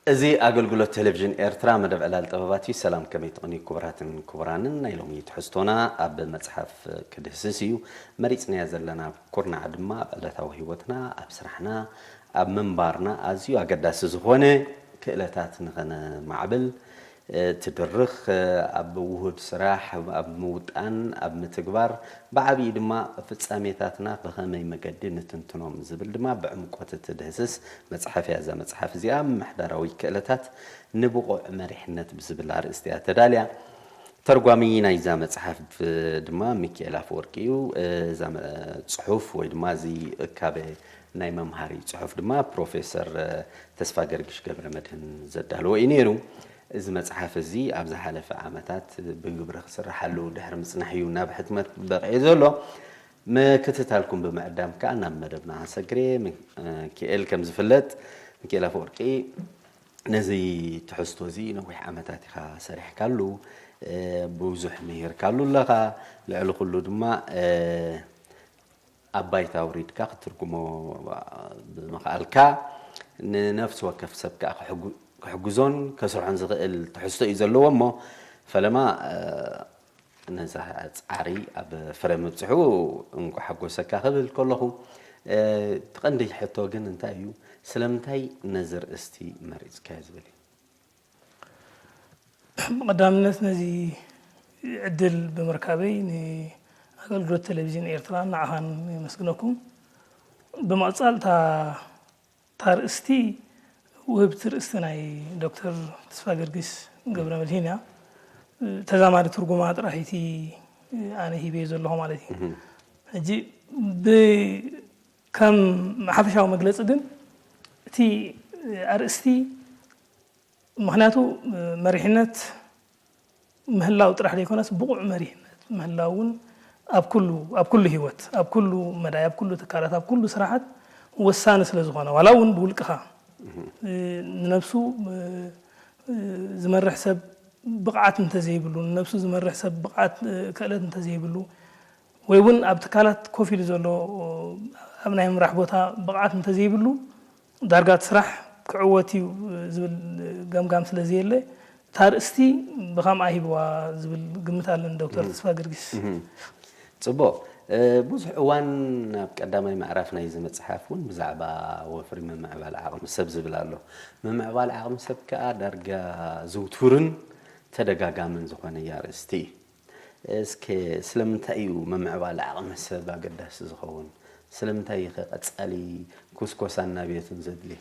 እዚ ኣገልግሎት ቴሌቪዥን ኤርትራ መደብ ዕላል ጥበባት እዩ። ሰላም፣ ከመይ ትቕንዩ ክቡራትን ክቡራንን? ናይ ሎሚ ትሕዝቶና ኣብ መጽሓፍ ክድህስስ እዩ። መሪጽናያ ዘለና ኩርናዕ ድማ ኣብ ዕለታዊ ህይወትና፣ ኣብ ስራሕና፣ ኣብ ምንባርና ኣዝዩ ኣገዳሲ ዝኾነ ክእለታት ንኸነማዕብል፣ እ፣ ትድርኽ፣ እ፣ ኣብ ውሁድ ስራሕ፣ ኣብ ምውጣን፣ ኣብ ምትግባር፣ ብዓብዪ ድማ ፍጻሜታትና ብኸመይ መገዲ ንትንትኖም ዝብል ድማ ብዕምቆት እትድህስስ መጽሓፍ እያ። እዛ መጽሓፍ እዚኣ ምምሕዳራዊ ክእለታት ንብቑዕ መሪሕነት ብዝብል ኣርእስቲ እያ ተዳልያ። ተርጓሚ ናይዛ መጽሓፍ ድማ ሚኪኤል ኣፈወርቂ እዩ። እዛ መ-፣ ጽሑፍ ወይ ድማ እዚ እካበ ናይ መምሃሪ ጽሑፍ ድማ ፕሮፌሰር ተስፋ ገርግሽ ገብረ መድህን ዘዳለዎ እዩ ነይሩ። እዚ መጽሓፍ እዚ ኣብ ዝሓለፈ ዓመታት ብግብሪ ክስርሓሉ ድሕሪ ምጽናሕ እዩ ናብ ሕትመት በቒዑ ዘሎ። ምክትታልኩም ብምዕዳም ከኣ ናብ መደብና ክንሰግር እየ። ሚ-፣ ሚኪኤል ከም ዝፍለጥ፣ ሚኪኤል ኣፈወርቂ ነዚ ትሕዝቶ እዚ ነዊሕ ዓመታት ኢኻ ሰሪሕካሉ፣ እ፣ ብዙሕ ምሂርካሉ ኣለኻ። ልዕሊ ኩሉ ድማ፣ እ፣ ኣብ ባይታ ኣውሪድካ ክትትርጉሞ ብምኽኣልካ፣ ንነፍሲ ወከፍ ሰብ ከኣ ክሕጉ-፣ ክሕግዞን ከስርሖን ዝኽእል ትሕዝቶ እዩ ዘለዎ እሞ፣ ፈለማ፣ እ፣ ነዚ ጻዕሪ ኣብ ፍረ ምብጽሑ እንኳዕ ሓጎሰካ ክብል ከለኹ፣ እ፣ እቲ ቀንዲ ሕቶ ግን እንታይ እዩ? ስለምንታይ ነዚ ርእስቲ መሪጽካዮ ዝብል እዩ። ብቐዳምነት ነዚ ዕድል ብምርካበይ ንኣገልግሎት ቴሌቪዥን ኤርትራ ንዓኻን የመስግነኩም። ብምቕጻል እታ፣ እታ ርእስቲ ውህብቲ ርእስቲ ናይ ዶክተር ተስፋ ገርጊስ ገብረ መድህን እያ። ተዛማዲ ትርጉማ ጥራሕ እቲ ኣነ ሂበዮ ዘለኹ ማለት እዩ። እህ። ሕጂ ብ-፣ ከም ሓፈሻዊ መግለጺ ግን እቲ ኣርእስቲ ምኽንያቱ መሪሕነት ምህላው ጥራሕ ዘይኮነስ ብቑዕ መሪሕነት ምህላው እውን ኣብ ኩሉ፣ ኣብ ኩሉ ህይወት፣ ኣብ ኩሉ መዳይ፣ ኣብ ኩሉ ትካላት፣ ኣብ ኩሉ ስራሓት ወሳኒ ስለ ዝኾነ፣ ዋላ እውን ብውልቅኻ፣ እህ። እ፣ ንነብሱ፣ እ፣ እ፣ ዝመርሕ ሰብ ብቕዓት እንተዘይብሉ፣ ንነብሱ ዝመርሕ ሰብ ብቕዓት፣ እ፣ ክእለት እንተዘይብሉ፣ ወይ እውን ኣብ ትካላት ኮፍ ኢሉ ዘሎ ኣብ ናይ ምምራሕ ቦታ ብቕዓት እንተዘይብሉ፣ ዳርጋ እቲ ስራሕ ክዕወት እዩ ዝብል ገምጋም ስለ ዘየለ፣ እታ ኣርእስቲ ብኸምኣ ሂብዋ ዝብል ግምት ኣለኒ ዶክተር እም። ተስፋ ገርጊስ። እም። ጽቡቕ። እ፣ ብዙሕ እዋን ኣብ ቀዳማይ ምዕራፍ ናይዚ መጽሓፍ እውን ብዛዕባ ወፍሪ ምምዕባል ዓቕሚ ሰብ ዝብል ኣሎ። ምምዕባል ዓቕሚ ሰብ ከኣ ዳርጋ ዝውቱርን ተደጋጋምን ዝኾነ ኣርእስቲ እዩ። እስከ ስለምንታይ እዩ ምምዕባል ዓቕሚ ሰብ ኣገዳሲ ዝኸውን? ስለምንታይ እዩ ኸ ቀጻሊ ኩስኮሳን ናብየትን ዘድሊ?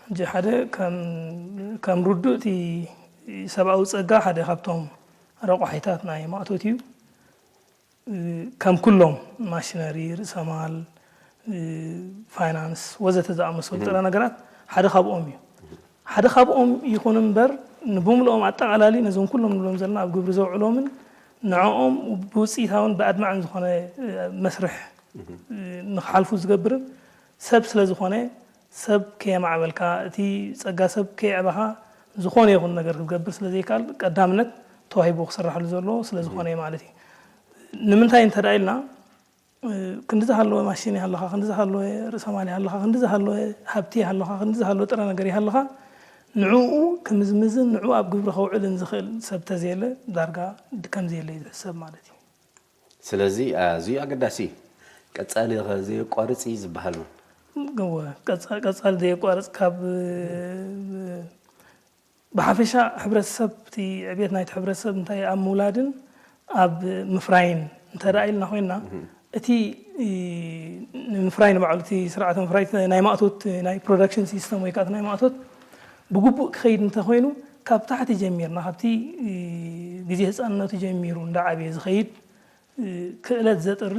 ሕጂ ሓደ ከም፣ ከም ርዱእ እቲ ሰብኣዊ ጸጋ ሓደ ካብቶም ረቋሒታት ናይ ማእቶት እዩ። ከም ኩሎም ማሽነሪ፣ ርእሰ ማል፣ ፋይናንስ ወዘተ ዝኣመሰሉ እህ። ጥረ ነገራት ሓደ ካብኦም እዩ። ሓደ ካብኦም ይኹን እምበር ንብምልኦም ኣጠቓላሊ ነዞም ኩሎም ንብሎም ዘለና ኣብ ግብሪ ዘውዕሎምን ንዕኦም ብውፅኢታውን ብኣድማዕን ዝኾነ መስርሕ እህ። ንክሓልፉ ዝገብርን ሰብ ስለ ዝኾነ ሰብ ከየማዕበልካ፣ እቲ ጸጋ ሰብ ከየዕበኻ ዝኾነ ይኹን ነገር ክትገብር ስለ ዘይከኣል ቀዳምነት ተዋሂቡ ክስራሕሉ ዘለዎ ስለ ዝኾነ እዩ ማለት እዩ። ንምንታይ እንተ ደኣ ኢልና፣ እ፣ ክንዲ ዝሃለወ ማሽን ይሃለኻ፣ ክንዲ ዝሃለወ ርእሰ ማል ይሃለኻ፣ ክንዲ ዝሃለወ ሃብቲ ይሃለኻ፣ ክንዲ ዝሃለወ ጥረ ነገር ይሃለኻ፣ ንዕኡ ክምዝምዝን ንዕኡ ኣብ ግብሪ ከውዕልን ዝኽእል ሰብ ተዘየለ ዳርጋ ከም ዘየለ እዩ ዝሕሰብ ማለት እዩ። ስለዚ ኣዝዩ ኣገዳሲ እዩ። ቀጻሊ ኸ ዘየቋርጽ እዩ ዝበሃል እውን። እወ፣ ቀጻ-፣ ቀጻሊ ዘየቋርጽ ካብ፣ እ፣ ብሓፈሻ ሕብረተሰብ፣ እቲ ዕብየት ናይቲ ሕብረተሰብ እንታይ ኣብ ምውላድን ኣብ ምፍራይን እንተ ደኣ ኢልና ኮይንና፣ እህ። እቲ፣ እ፣ ንምፍራይ ንባዕሉ እቲ ስርዓተ ምፍራይ ናይ ማእቶት፣ ናይ ፕሮዳክሽን ሲስተም ወይ ከዓ እቲ ናይ ማእቶት ብግቡእ ክኸይድ እንተኾይኑ፣ ካብ ታሕቲ ጀሚርና፣ ካብቲ፣ እ፣ ግዜ ህፃንነቱ ጀሚሩ እንዳዓበየ ዝኸይድ ክእለት ዘጥሪ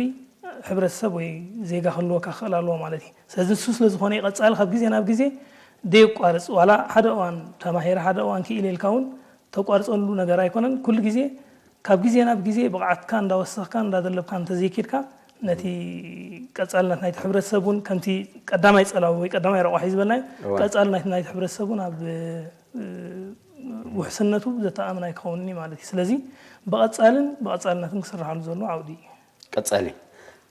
ሕብረተሰብ ወይ ዜጋ ክህልወካ ክኽእል ኣለዎ ማለት እዩ። ስለዚ ንሱ ስለ ዝኾነ እዩ ቀጻሊ ካብ ግዜ ናብ ግዜ ደየቋርጽ፣ ዋላ ሓደ እዋን ተማሂረ ሓደ እዋን ክኢለ ኢልካ እውን ተቋርጸሉ ነገር ኣይኮነን። ኩሉ ግዜ ካብ ግዜ ናብ ግዜ ብቕዓትካ እንዳወሰኽካ እንዳደለብካ እንተዘይኬድካ ነቲ ቀጻልነት ናይቲ ሕብረተሰብ እውን ከምቲ ቀዳማይ ጸላዊ ወይ ቀዳማይ ረቋሒ ዝበልናዮ እዋ። ቀጻልነት ናይቲ ሕብረተሰብ እውን ኣብ እ፣ ውሕስነቱ ዘተኣምን ኣይክኸውንን እዩ ማለት እዩ። ስለዚ ብቐጻልን ብቐጻልነትን ክስርሓሉ ዘሎ ዓውዲ እዩ። ቀጻሊ።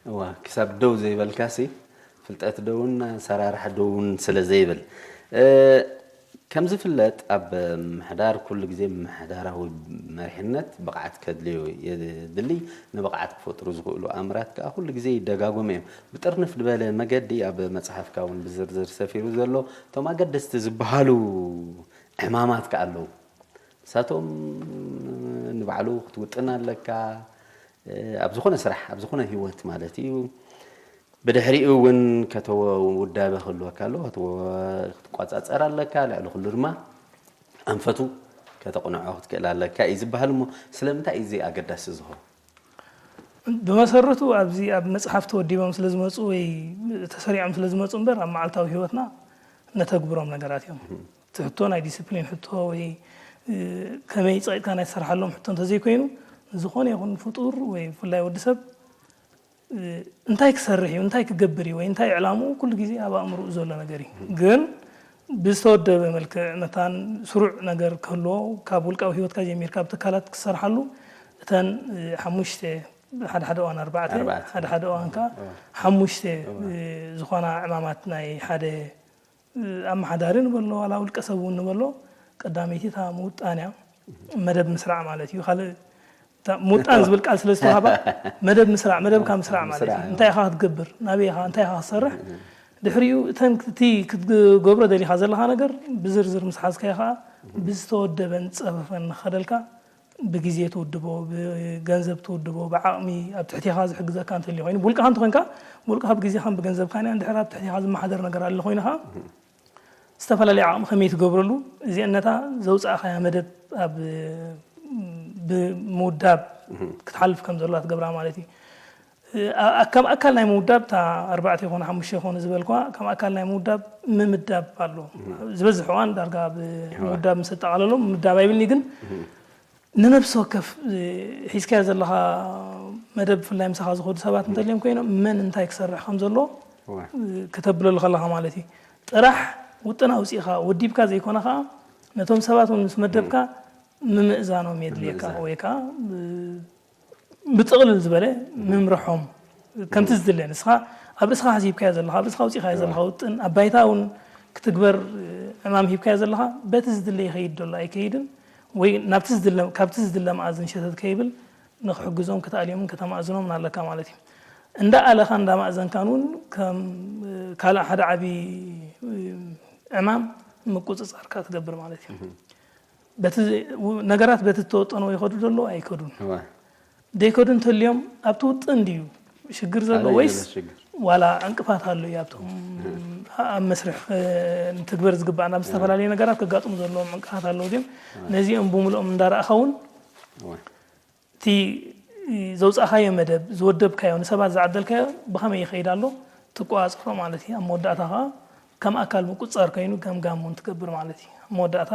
እዋ፣ ክሳብ ደው ዘይበልካሲ፣ ፍልጠት ደውን ኣሰራርሓ ደውን ስለ ዘይብል። እ፣ ከም ዝፍለጥ ኣብ ምሕዳር ኩሉ ግዜ ምሕዳራዊ መሪሕነት ብቕዓት ከድልዮ የድሊ። ንብቕዓት ክፈጥሩ ዝኽእሉ ኣምራት ከኣ ኩሉ ግዜ ይደጋገሙ እዮም። ብጥርንፍ ዝበለ መገዲ ኣብ መጽሓፍካ እውን ብዝርዝር ሰፊሩ ዘሎ እቶም ኣገደስቲ ዝበሃሉ ዕማማት ከኣ ኣለዉ። ንሳቶም ንባዕሉ ክትውጥን ኣለካ። ኣብ ዝኾነ ስራሕ ኣብ ዝኾነ ህይወት ማለት እዩ። ብድሕሪኡ እውን ከተወ ውዳበ ክህልወካ ኣለዎ። ክትቆጻጸር ኣለካ። ልዕሊ ኩሉ ድማ ኣንፈቱ ከተቕንዖ ክትክእል ኣለካ እዩ ዝበሃል። እሞ ስለምንታይ እዩ እዚ ኣገዳሲ ዝኸውን? ብመሰረቱ ኣብዚ ኣብ መፅሓፍ ተወዲቦም ስለዝመፁ ወይ ተሰሪዖም ስለዝመፁ እምበር ኣብ መዓልታዊ ህይወትና ነተግብሮም ነገራት እዮም። እቲ ሕቶ ናይ ዲስፕሊን ሕቶ ወይ ከመይ ፀቂጥካ ናይ ትሰርሓሎም ሕቶ እንተዘይኮይኑ፣ ዝኾነ ይኹን ፍጡር ወይ ብፍላይ ወዲ ሰብ እንታይ ክሰርሕ እዩ፣ እንታይ ክገብር እዩ ወይ እንታይ ዕላምኡ ኩሉ ግዜ ኣብ ኣእምርኡ ዘሎ ነገር እዩ። ግን ብዝተወደበ መልክዕ መታን ስሩዕ ነገር ክህልዎ ካብ ውልቃዊ ህይወትካ ጀሚርካ ኣብ ትካላት ክሰርሓሉ እተን ሓሙሽተ ሓደ ሓደ እዋን ኣርባዕተ ሓደ ሓደ እዋን ከ ሓሙሽተ ዝኾና ዕማማት ናይ ሓደ ኣመሓዳሪ ንበሎ ዋላ ውልቀ ሰብ እውን ንበሎ ቀዳመይቲ እታ ምውጣን እያ። መደብ ምስራዕ ማለት እዩ። ካልእ ምውጣን ዝብል ቃል ስለ ዝተዋህባ መደብ ምስራዕ መደብካ ምስራዕ ማለት እዩ። እንታይ ኢኻ ክትገብር፣ ናበይ ኢኻ፣ እንታይ ኢኻ ክትሰርሕ፣ ድሕሪኡ እተን እቲ ክትገብሮ ደሊኻ ዘለኻ ነገር ብዝርዝር ምስ ሓዝካዮ ከዓ ብዝተወደበን ጸፈፈን ንኸደልካ ብግዜ ትውድቦ፣ ብገንዘብ ትውድቦ፣ ብዓቕሚ ኣብ ትሕቴኻ ዝሕግዘካ እንተልዩ ኮይኑ፣ ብውልቅኻ እንተኾይንካ ብውልቅኻ ብግዜኻን ብገንዘብካን እያ። እንድሕር ኣብ ትሕቴኻ ዝመሓደር ነገር ኣሎ ኮይኑ ከዓ ዝተፈላለዩ ዓቕሚ ከመይ ትገብረሉ እዚአን ነታ ዘውፃእኻያ መደብ ኣብ ብምውዳብ ክትሓልፍ ከም ዘለዋ ትገብራ ማለት እዩ። ከም ኣካል ናይ ምውዳብ እታ ኣርባዕተ ይኾኑ ሓሙሽተ ይኾኑ ዝበልኳ ከም ኣካል ናይ ምውዳብ ምምዳብ ኣሎ። ዝበዝሕ እዋን ዳርጋ ኣብ ምውዳብ ምስ ኣጠቓለሎ ምምዳብ ኣይብልኒ ግን ንነብሲ ወከፍ ሒዝካዮ ዘለኻ መደብ ብፍላይ ምሳኻ ዝኸዱ ሰባት እንተልዮም ኮይኖም መን እንታይ ክሰርሕ ከም ዘለዎ ከተብለሉ ከለኻ ማለት እዩ። ጥራሕ ውጥን ኣውፂእኻ ወዲብካ ዘይኮነ ከዓ ነቶም ሰባት እውን ምስ መደብካ ምምእዛኖም የድልየካ ወይ ከዓ ብጥቕልል ዝበለ ምምርሖም ከምቲ ዝድለ ንስኻ ኣብ ርእስኻ ሓሲብካዮ ዘለኻ ኣብ ርእስኻ ኣውፂእካዮ ዘለኻ ውጥን ኣብ ባይታ እውን ክትግበር ዕማም ሂብካዮ ዘለኻ በቲ ዝድለ ይኸይድ ደሎ ኣይከይድን ወይ ናብቲ ዝድለ ካብቲ ዝድለ መኣዝን ሸተት ከይብል ንክሕግዞም ከተኣልዮምን ከተማእዝኖምን ኣለካ ማለት እዩ። እንዳ ኣለኻ እንዳ ማእዘንካን እውን ከም ካልእ ሓደ ዓቢ ዕማም ምቁፅፃርካ ትገብር ማለት እዩ። በቲ ነገራት በቲ ዝተወጠነዎ ይኸዱ ደሎ ኣይከዱን ደይከዱ እንተልዮም ኣብቲ ውጥን ድዩ ሽግር ዘሎ ወይስ ዋላ ዕንቅፋት ኣሎ እዩ ኣብቶም ኣብ መስርሕ ንትግበር ዝግባእ ናብ ዝተፈላለዩ ነገራት ከጋጥሙ ዘለዎም ዕንቅፋት ኣለዉ ድዮም ነዚኦም ብምልኦም እንዳረእኻ እውን እቲ ዘውፃእካዮ መደብ ዝወደብካዮ ንሰባት ዝዓደልካዮ ብኸመይ ይኸይድ ኣሎ ትቆፃፀሮ ማለት እዩ ኣብ መወዳእታ ከዓ ከም ኣካል ምቁፅፃር ኮይኑ ገምጋም እውን ትገብር ማለት እዩ ኣብ መወዳእታ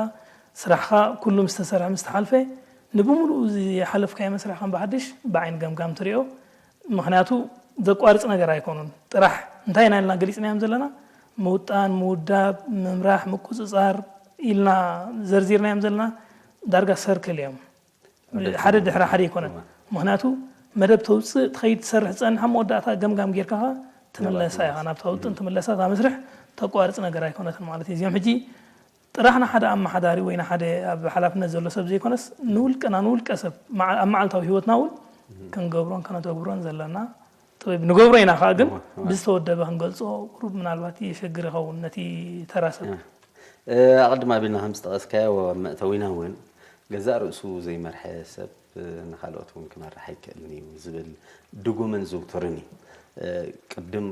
ስራሕኻ ኩሉ ምስ ተሰርሐ ምስ ተሓልፈ ንብምሉኡ ዝሓለፍካዮ መስርሕ ከም ብሓድሽ ብዓይኒ ገምጋም ትሪኦ ምኽንያቱ ዘቋርፅ ነገር ኣይኮኑን ጥራሕ እንታይ ኢና ኢልና ገሊፅናዮም ዘለና ምውጣን ምውዳብ ምምራሕ ምቁፅፃር ኢልና ዘርዚርናዮም ዘለና ዳርጋ ሰርክል እዮም ሓደ ድሕሪ ሓደ ኣይኮነን ምኽንያቱ መደብ ተውፅእ ትኸይድ ትሰርሕ ትፀንሕ ኣብ መወዳእታ ገምጋም ጌርካ ትምለሳ ኢኻ ናብታ ውጥን ትምለሳ እታ መስርሕ ተቋርፅ ነገር ኣይኮነትን ማለት እዩ እዚኦም ሕጂ ጥራሕ ንሓደ ኣመሓዳሪ ወይ ንሓደ ኣብ ሓላፍነት ዘሎ ሰብ ዘይኮነስ ንውልቅና ንውልቀ ሰብ ኣብ መዓልታዊ ህይወትና እውን ክንገብሮን ከነተግብሮን ዘለና ጥበብ ንገብሮ ኢና ከዓ ግን ብዝተወደበ ክንገልፆ ቁሩብ ምናልባት የሸግር ይኸውን ነቲ ተራ ሰብ ኣቐድም ኣቢልና ከም ዝጠቐስካዮ ኣብ መእተዊና እውን ገዛእ ርእሱ ዘይመርሐ ሰብ ንኻልኦት እውን ክመርሕ ኣይክእልን እዩ ዝብል ድጉምን ዝውትርን እዩ። ቅድም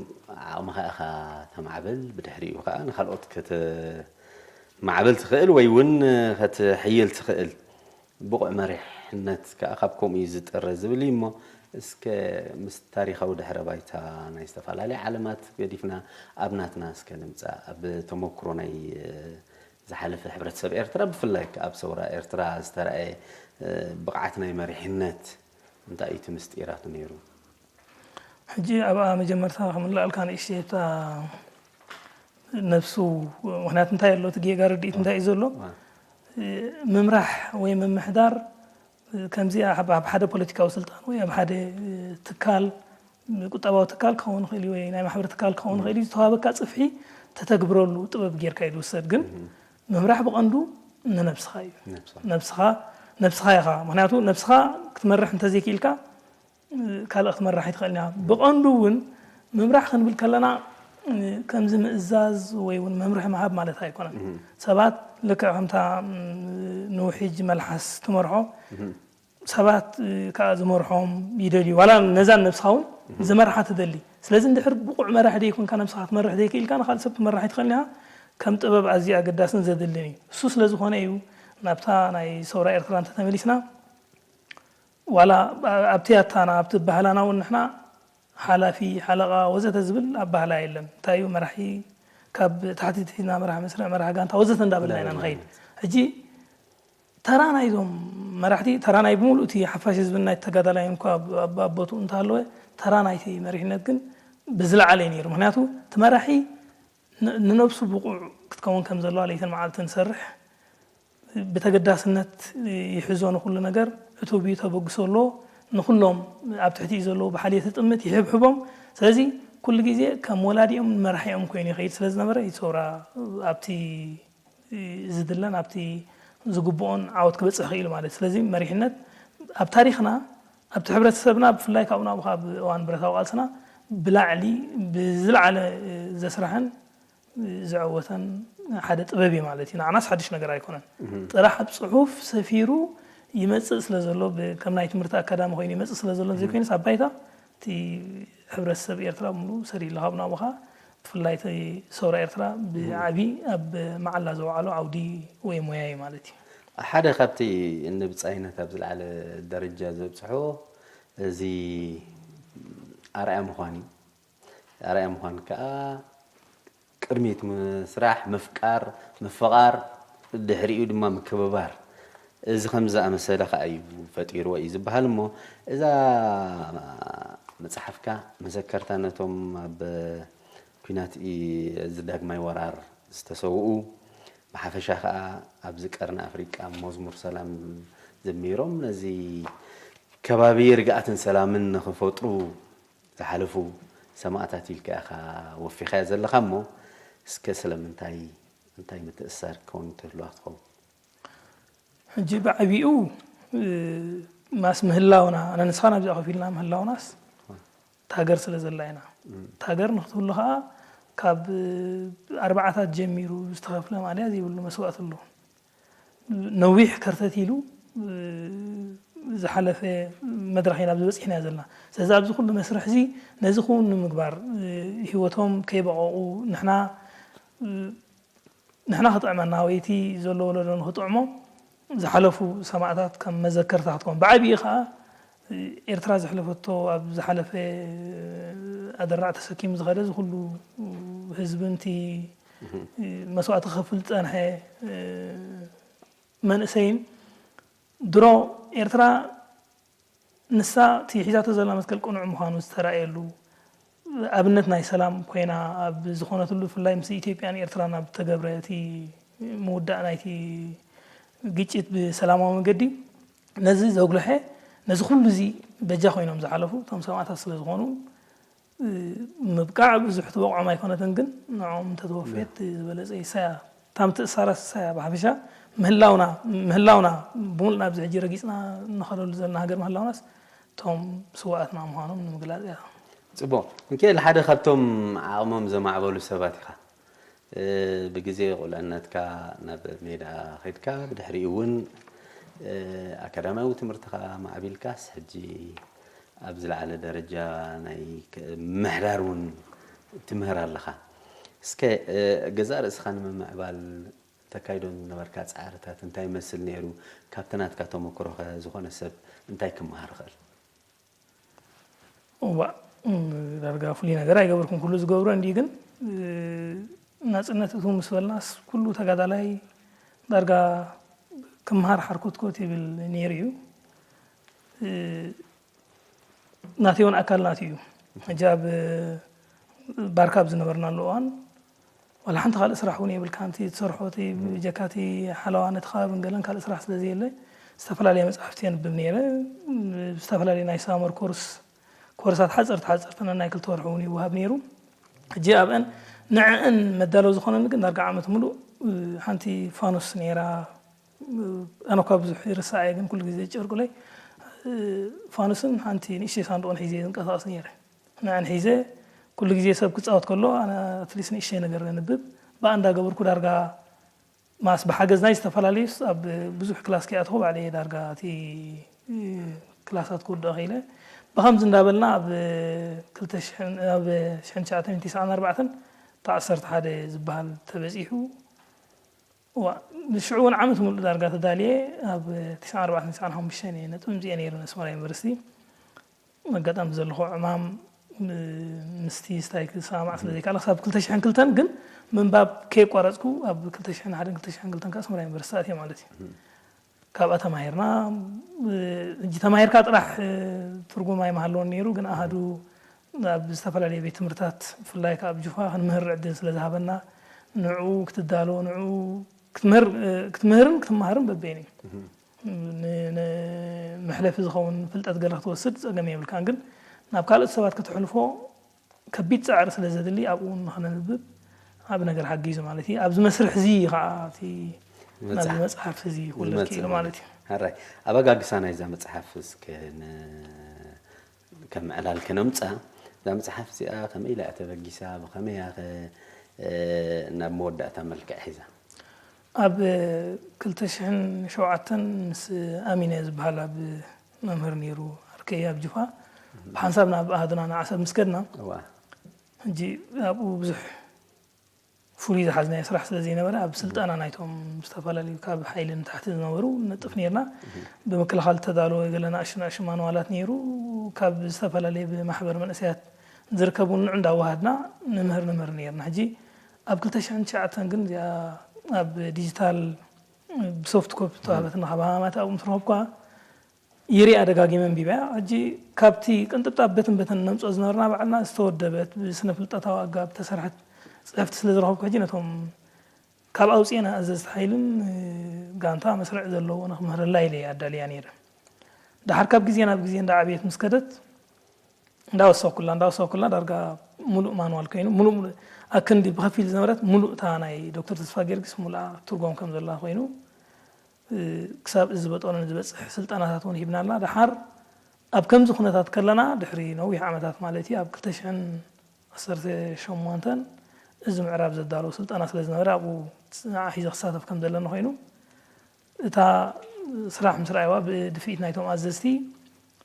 ዓቕምኻ ኢኻ ተማዕብል፣ ብድሕሪኡ ከዓ ንኻልኦት ከተማዕብል ትኽእል ወይ እውን ከትሕይል ትኽእል። ብቑዕ መሪሕነት ከዓ ካብ ከምኡ እዩ ዝጥረ ዝብል እዩ እሞ እስከ ምስ ታሪኻዊ ድሕረ ባይታ ናይ ዝተፈላለያ ዓለማት ገዲፍና ኣብ ናትና እስከ ንምፃእ ኣብ ተመክሮ ናይ ዝሓለፈ ሕብረተሰብ ኤርትራ ብፍላይ ኣብ ሰውራ ኤርትራ ዝተረኣየ ብቕዓት ናይ መሪሕነት እንታይ እዩ እቲ ምስጢራቱ ነይሩ? ሕጂ ኣብኣ መጀመርታ ከምንላእልካ ንእሽተይ እታ ነብሱ ምክንያቱ እንታይ ኣሎ እቲ ጌጋ ርድኢት እንታይ እዩ ዘሎ ምምራሕ ወይ ምምሕዳር ከምዚ ኣብ ሓደ ፖለቲካዊ ስልጣን ወይ ኣብ ሓደ ትካል ቁጠባዊ ትካል ክኸውን ይኽእል እዩ ወይ ናይ ማሕበር ትካል ክኸውን ይኽእል እዩ ዝተዋሃበካ ፅፍሒ ተተግብረሉ ጥበብ ጌርካ እዩ ዝውሰድ ግን ምምራሕ ብቐንዱ ንነብስኻ እዩ። ነብስኻ። ነብስኻ ነብስኻ ኢኻ። ምክንያቱ ነብስኻ ክትመርሕ እንተዘይክኢልካ ካልእ ክትመራሕ ኣይትኽእልን ኢኻ። ብቐንዱ እውን ምምራሕ ክንብል ከለና ከምዚ ምእዛዝ ወይ እውን መምርሒ ምሃብ ማለት ኣይኮነን። ሰባት ልክዕ ከምታ ንውሕጅ መልሓስ ትመርሖ ሰባት ከዓ ዝመርሖም ይደልዩ። ዋላ ነዛን ነብስኻ እውን ዝመርሓ ትደሊ። ስለዚ እንድሕር ብቑዕ መራሒ ደይኮንካ ነብስኻ ክትመርሕ ደይክኢልካ ንኻልእ ሰብ ክትመርሕ ኣይትኽእልን ኢኻ። ከም ጥበብ ኣዝዩ ኣገዳስን ዘድልን እዩ። እሱ ስለ ዝኾነ እዩ ናብታ ናይ ሰውራ ኤርትራ እንተተመሊስና ዋላ ኣብቲ ኣታና ኣብቲ ባህላና እውን ንሕና ሓላፊ ሓለቓ ወዘተ ዝብል ኣባህላ የለን። እንታይ እዩ መራሒ ካብ ታሕቲ ትሒዝና መራሒ መስርዕ መራሒ ጋንታ ወዘተ እንዳበልና ኢና ንኸይድ። ሕጂ ተራ ናይዞም መራሕቲ ተራ ናይ ብምሉእ እቲ ሓፋሽ ህዝብን ናይ ተጋዳላይን እኳ ኣብ ቦትኡ እንተሃለወ ተራ ናይቲ መሪሕነት ግን ብዝለዓለ እዩ ነይሩ። ምክንያቱ እቲ መራሒ ንነብሱ ብቑዕ ክትከውን ከም ዘለዋ ለይትን መዓልትን ዝሰርሕ ብተገዳስነት ይሕዞ ንኩሉ ነገር ዕቱብ እዩ ተበግሶ ኣለዎ ንኩሎም ኣብ ትሕቲ ዘለዉ ብሓልየት ጥምት ይሕብሕቦም ስለዚ ኩሉ ግዜ ከም ወላዲኦም መራሒኦም ኮይኑ ይኸይድ ስለ ዝነበረ ይሰውራ ኣብቲ ዝድለን ኣብቲ ዝግብኦን ዓወት ክበፅሕ ክኢሉ ማለት ስለዚ መሪሕነት ኣብ ታሪክና ኣብቲ ሕብረተሰብና ብፍላይ ካብኡ ናብኡ ካብ እዋን ብረታዊ ቃልስና ብላዕሊ ብዝለዓለ ዘስራሕን ዘዐወተን ሓደ ጥበብ እዩ ማለት እዩ። ንዓናስ ሓድሽ ነገር ኣይኮነን። ጥራሕ ኣብ ፅሑፍ ሰፊሩ ይመፅእ ስለ ዘሎ ከም ናይ ትምህርቲ ኣካዳሚ ኮይኑ ይመፅእ ስለ ዘሎ ዘይኮይንስ ኣብ ባይታ እቲ ሕብረተሰብ ኤርትራ ብምሉኡ ሰሪሉ ካብ ናብኡ ከዓ ብፍላይ እቲ ሰውራ ኤርትራ ብዓቢ ኣብ መዓላ ዘውዓሎ ዓውዲ ወይ ሞያ እዩ ማለት እዩ። ሓደ ካብቲ ንብጻይነት ኣብ ዝለዓለ ደረጃ ዘብጽሖ እዚ ኣርኣያ ምዃን እዩ። ኣርኣያ ምዃን ከኣ ቅድሚት ምስራሕ ምፍቃር፣ ምፍቓር፣ ድሕሪኡ ድማ ምክብባር። እዚ ከምዚ ዝኣመሰለ ከኣ እዩ ፈጢርዎ እዩ ዝበሃል እሞ እዛ መጽሓፍካ መዘከርታ ነቶም ኣብ ኲናት እዚ ዳግማይ ወራር ዝተሰውኡ ብሓፈሻ ከኣ ኣብዚ ቀርኒ ኣፍሪቃ መዝሙር ሰላም ዘሚሮም ነዚ ከባቢ ርግኣትን ሰላምን ንኽፈጥሩ ዝሓለፉ ሰማእታት ኢልካ ኢኻ ወፊኻዮ ዘለኻ እሞ እስከ ስለምንታይ እንታይ ምትእስሳር ክኸውን ትህልዋ ክትኸውን? ሕጂ ብዓቢኡ ማስ ምህላውና ኣነ ንስኻ ናብዚኣ ኮፍ ኢልና ምህላውናስ ታገር ስለ ዘላ ኢና ታገር ንክትህሉ ከዓ ካብ ኣርባዓታት ጀሚሩ ዝተኸፍለ ማልያ ዘይብሉ መስዋእቲ ኣሎ ነዊሕ ከርተት ኢሉ ዝሓለፈ መድረኽ ኢና ኣብዚ በፂሕና ዘለና ስለዚ ኣብዚ ኩሉ መስርሕ እዚ ነዚ ክውን ንምግባር ህይወቶም ከይበቐቑ ንሕና ንሕና ክጥዕመና ወይ እቲ ዘሎ ወለዶ ንክጥዕሞ ዝሓለፉ ሰማእታት ከም መዘከርታ ክትኮን ብዓብዪ ከዓ ኤርትራ ዘሕለፈቶ ኣብ ዝሓለፈ ኣደራዕ ተሰኪሙ ዝኸደ ዝኩሉ ህዝብን እቲ መስዋእቲ ክኸፍል ዝፀንሐ መንእሰይን ድሮ ኤርትራ ንሳ እቲ ሒዛቶ ዘላ መትከል ቅኑዕ ምዃኑ ዝተራእየሉ ኣብነት ናይ ሰላም ኮይና ኣብ ዝኾነትሉ ብፍላይ ምስ ኢትዮጵያን ኤርትራን ኣብ ተገብረ እቲ ምውዳእ ናይቲ ግጭት ብሰላማዊ መገዲ ነዚ ዘጉልሐ ነዚ ኩሉ እዚ በጃ ኮይኖም ዝሓለፉ እቶም ሰማእታት ስለ ዝኾኑ ምብቃዕ ብዙሕ ትበቕዖም ኣይኮነትን ግን ንዕኦም እንተተወፍየት ዝበለፀ ይሳያ እታ ምትእስሳራት ንሳ እያ ብሓፈሻ ምህላውና ምህላውና ብሙሉእ ናብዚ ሕጂ ረጊፅና እንኸደሉ ዘለና ሃገር ምህላውናስ እቶም ስውኣትና ምዃኖም ንምግላፅ እያ። ፅቡቕ ሚካኤል ሓደ ካብቶም ዓቕሞም ዘማዕበሉ ሰባት ኢኻ። ብግዜ ቁልዕነትካ ናብ ሜዳ ከድካ ብድሕሪኡ እውን ኣካዳሚያዊ ትምህርትኻ ማዕቢልካስ ሕጂ ኣብ ዝለዓለ ደረጃ ናይ ምሕዳር እውን ትምህር ኣለኻ። እስከ ገዛእ ርእስኻ ንምምዕባል ተካይዶም ዝነበርካ ጻዕርታት እንታይ ይመስል ነይሩ? ካብቲ ናትካ ተመክሮኸ ዝኾነ ሰብ እንታይ ክመሃር ይኽእል? እዋእ ዳርጋ ፍሉይ ነገር ኣይገበርኩን ኩሉ ዝገብሮ እንዲ ግን ናጽነት እቱ ምስ በልናስ ኩሉ ተጋዳላይ ዳርጋ ክምሃር ሓርኮትኮት ይብል ነይሩ እዩ ናተይ እውን ኣካል ናት እዩ ሕጂ ኣብ ባርካ ኣብ ዝነበርናሉ እዋን ዋላ ሓንቲ ካልእ ስራሕ እውን የብልካ ንቲ ትሰርሖ እቲ ብጀካ እቲ ሓለዋ ነቲ ከባብን ገለን ካልእ ስራሕ ስለ ዘየለ ዝተፈላለየ መፅሓፍቲ የንብብ ነይረ ዝተፈላለየ ናይ ሳመር ኮርስ ኮርሳት ሓፀርቲ ሓፀርቲ ነናይ ክልተ ወርሒ እውን ይወሃብ ነይሩ ሕጂ ኣብአን ንዕእን መዳለዊ ዝኾነኒ ግን ዳርጋ ዓመት ሙሉእ ሓንቲ ፋኑስ ነይራ። ኣነ እኳ ብዙሕ ይርሳዕ እየ፣ ግን ኩሉ ግዜ ጨርቁለይ ፋኑስን ሓንቲ ንእሽተይ ሳንዱቕን ሒዘ ዝንቀሳቐስ ነይረ። ንዕን ሒዘ ኩሉ ግዜ ሰብ ክፃወት ከሎ ኣነ ኣትሊስት ንእሽተይ ነገር ነንብብ። ብኣ እንዳገበርኩ ዳርጋ ማስ ብሓገዝ ናይ ዝተፈላለዩ ኣብ ብዙሕ ክላስ ከይኣተኹ ባዕለየ ዳርጋ እቲ ክላሳት ክውድኦ ክኢለ። ብኸምዚ እንዳበልና ኣብ ክልተ ሽሕን ኣብ ሽሕን ትሽዓተ ሚእትን ተስዓን ኣርባዕተን እታ ዓሰርተ ሓደ ዝበሃል ተበፂሑ። እዋ፣ ንሽዑ እውን ዓመት ሙሉእ ዳርጋ ተዳልየ ኣብ ተስዓን ኣርባዕተን ተስዓን ሓሙሽተን እየ ነጥቢ ምፅኤ ነይሩ ንኣስመራ ዩኒቨርሲቲ። ኣጋጣሚ ዘለኹ ዕማም ምስቲ ስታይ ክሰማማዕ ስለ ዘይከኣለ ክሳብ ክልተ ሽሕን ክልተን ግን ምንባብ ከየቋረፅኩ ኣብ ክልተ ሽሕን ሓደን ክልተ ሽሕን ክልተን ከዓ ኣስመራ ዩኒቨርሲቲ ኣትየ ማለት እዩ። ካብኣ ተማሂርና። ሕጂ ተማሂርካ ጥራሕ ትርጉም ኣይምሃለዎን ነይሩ፣ ግን ኣሃዱ ኣብ ዝተፈላለዩ ቤት ትምህርትታት ብፍላይ ከዓ ኣብ ጁፋ ክንምህር ዕድል ስለ ዝሃበና ንዕኡ ክትዳሎ ንዕኡ ክትምህር ክትምህርን ክትመሃርን በበይኑ እዩ። ን- ን- መሕለፊ ዝኸውን ፍልጠት ገለ ክትወስድ ፀገም የብልካን፣ ግን ናብ ካልኦት ሰባት ከተሕልፎ ከቢድ ፃዕሪ ስለ ዘድሊ ኣብኡ እውን ንኸነንብብ ኣብ ነገር ሓጊዙ ማለት እዩ። ኣብዚ መስርሕ እዚ ከዓ እቲ ናብዚ ምብጻሕ መፅሓፍ እዚ ክውለድ ዝመፅእ ክኢሉ ማለት ማለት እዩ። እዩ። ሕራይ፣ ኣበጋግሳ ናይዛ መፅሓፍ እስከ ን- ከም ዕላል ከነምፃ፣ እዛ መፅሓፍ እዚኣ ከመይ ኢላ እያ ተበጊሳ፣ ብኸመይ እያ ኸ ናብ መወዳእታ መልክዕ ሒዛ? ኣብ ክልተ ሽሕን ሸውዓተን ምስ ኣሚነ ዝበሃል ኣብ መምህር ነይሩ ዓርከይ ኣብ ጅፋ ብሓንሳብ ናብ ኣሃዱና ንዓሰብ ምስ ከድና እዋ ሕጂ ኣብኡ ብዙሕ ፍሉይ ዝሓዝናዮ ስራሕ ስለ ዘይነበረ ኣብ ስልጠና ናይቶም ዝተፈላለዩ ካብ ሓይሊ ንታሕቲ ዝነበሩ ንነጥፍ ነይርና። ብምክልኻል ተዳለወ ገለ ንኣሽቱ ንኣሽቱ ማንዋላት ነይሩ። ካብ ዝተፈላለየ ብማሕበር መንእሰያት ዝርከቡ ንዑ እንዳወሃድና ንምህር ንምህር ነይርና። ሕጂ ኣብ ክልተ ሽሕን ትሽዓተን ግን እዚኣ ኣብ ዲጂታል ብሶፍት ኮፒ ተዋህበትና ካብ ሃማማት ኣብኡ ምስ ረኸብኳ ይሪኣ ደጋጊመ ኣንቢበያ። ሕጂ ካብቲ ቅንጥብጣብ በትን በትን ነምፅኦ ዝነበርና ባዕልና ዝተወደበት ብስነ ፍልጠታዊ ኣገባብ ዝተሰርሐት ፅሕፍቲ ስለ ዝረኸብኩ ሕጂ ነቶም ካብ ኣውፅኤና ኣዘዝቲ ሓይልን ጋንታ መስርዕ ዘለዎ ንክምህረላ ኢለ ኣዳልያ ነይረ። ድሓር ካብ ግዜ ናብ ግዜ እንዳዓበየት ምስ ከደት እንዳወሰኩላ እንዳወሰኩላ ዳርጋ ሙሉእ ማንዋል ኮይኑ ሙሉእ ሙሉእ ኣክንዲ ብኸፊል ዝነበረት ሙሉእ እታ ናይ ዶክተር ተስፋ ጊዮርጊስ ሙሉኣ ትርጎም ከም ዘላ ኮይኑ ክሳብ እዚ በጦሎን ዝበፅሕ ስልጠናታት እውን ሂብናላ። ድሓር ኣብ ከምዚ ኩነታት ከለና ድሕሪ ነዊሕ ዓመታት ማለት እዩ ኣብ ክልተ ሽሕን ዓሰርተ ሸሞንተን እዚ ምዕራብ ዘዳለዉ ስልጠና ስለ ዝነበረ ኣብኡ ንዓ ሒዘ ክሳተፍ ከም ዘለኒ ኮይኑ እታ ስራሕ ምስ ረኣይዋ ብድፍኢት ናይቶም ኣዘዝቲ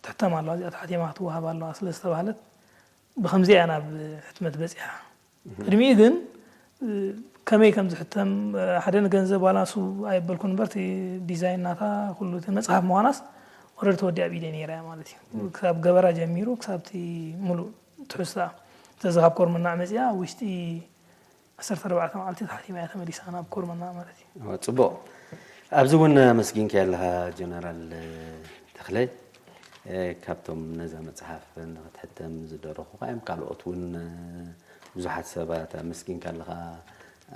ትሕተም ኣለዋ፣ እዚኣ ተሓቲማ ክትወሃብ ኣለዋ ስለ ዝተባህለት ብኸምዚ እያ ናብ ሕትመት በፂሓ። ቅድሚኡ ግን ከመይ ከም ዝሕተም ሓደ ንገንዘብ ዋላ ንሱ ኣየበልኩን እምበር እቲ ዲዛይን ናታ ኩሉ እቲ መፅሓፍ ምዃናስ ወረድ ተወዲኣ ኣብ ኢደይ ነይራ እያ ማለት እዩ። ክሳብ ገበራ ጀሚሩ ክሳብ እቲ ሙሉእ ትሕዝቶኣ ስለዚ ካብ ኮርመናዕ መፂኣ ኣብ ውሽጢ ዓሰርተ ኣርባዕተ መዓልቲ ተሓቲማ እያ ተመሊሳ ናብ ኮርመናዕ ማለት እዩ። ጽቡቕ። ኣብዚ እውን ኣመስጊንካ ኣለኻ ጀነራል ተኽለ። ካብቶም ነዛ መጽሓፍ ንኽትሕተም ዝደረኹ እዮም ካልኦት እውን ብዙሓት ሰባት ኣመስጊንካ ኣለኻ።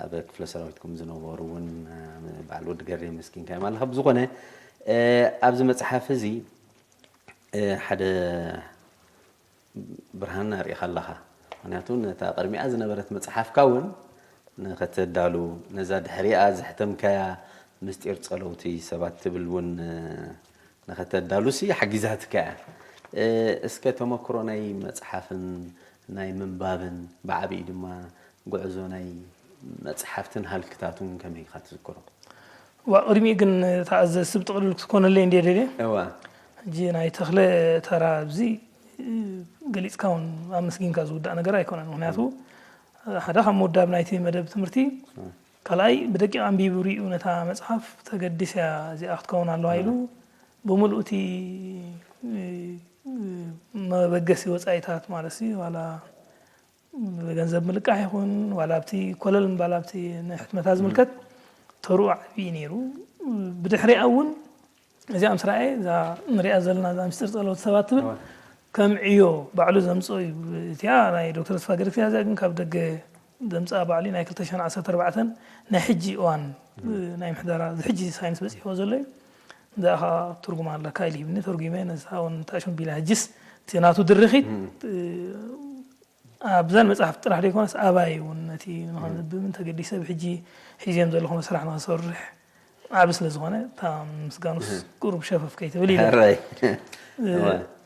ኣብ ክፍለ ሰራዊትኩም ዝነበሩ እውን በዓል ወዲ ገሬ ኣመስጊንካ እዮም ኣለኻ። ብዝኾነ ኣብዚ መጽሓፍ እዚ ሓደ ብርሃን ኣርእኻ ኣለኻ። ምኽንያቱ ነታ ቅድሚኣ ዝነበረት መጽሓፍካ እውን ንኸተዳሉ፣ ነዛ ድሕሪኣ ዘሕተምካያ ምስጢር ጸለውቲ ሰባት ትብል እውን ንኸተዳሉሲ ሓጊዛትካ እያ። እስከ ተመክሮ ናይ መጽሓፍን ናይ ምንባብን ብዓቢኡ ድማ ጉዕዞ ናይ መጽሓፍትን ሃልክታቱን ከመይ ኢኻ ትዝክሮ? ዋ ቅድሚኡ ግን እታ ኣዘዝቲ ብጥቕልል ክትኮነለይ እንድየ ደልየ። እዋ። ሕጂ ናይ ተኽለ ተራ ኣብዚ ገሊፅካ እውን ኣመስጊንካ ዝውዳእ ነገር ኣይኮነን። ምክንያቱ ሓደ ካብ ምውዳብ ናይቲ መደብ ትምህርቲ ካልኣይ ብደቂቕ ኣንቢቡ ሪኡ ነታ መፅሓፍ ተገዲስ እያ እዚኣ ክትከውን ኣለዋ ኢሉ ብምሉእ እቲ መበገሲ ወፃኢታት ማለት ዋላ ብገንዘብ ምልቃሕ ይኹን ዋላ ኣብቲ ኮለል ምባል ኣብቲ ንሕትመታ ዝምልከት ተርኡ ዓብዪ ነይሩ። ብድሕሪኣ እውን እዚኣ ምስ ረኣየ እዛ ንሪኣ ዘለና እዛ ምስጢር ጸለውቲ ሰባት ትብል ከም ዕዮ ባዕሉ ዘምጽኦ እዩ። እቲኣ ናይ ዶክተር ተስፋ ገረክስያ እዚኣ ግን ካብ ደገ ዘምጽኣ ባዕሉ ናይ ክልተ ሽሕን ዓሰርተ ኣርባዕተን ናይ ሕጂ እዋን ናይ ምሕደራ እዚ ሕጂ ሳይንስ በጺሕዎ ዘሎ እዩ። እዚኣ ኸዓ ትርጉም ኣለካ ኢሉ ሂብኒ ተርጉመ ነዛ እውን ታሽም ቢላ ሕጅስ እቲ ናቱ ድርኺት ኣብዛን መጽሓፍ ጥራሕ ዘይኮነስ ኣባይ እውን ነቲ ንኸንብብን ተገዲሰ ብሕጂ ሒዘዮም ዘለኹ ስራሕ ንኸሰርሕ ዓቢ ስለ ዝኾነ እታ ምስጋኑስ ቁሩብ ሸፈፍ ከይትብል ኢለ። ሕራይ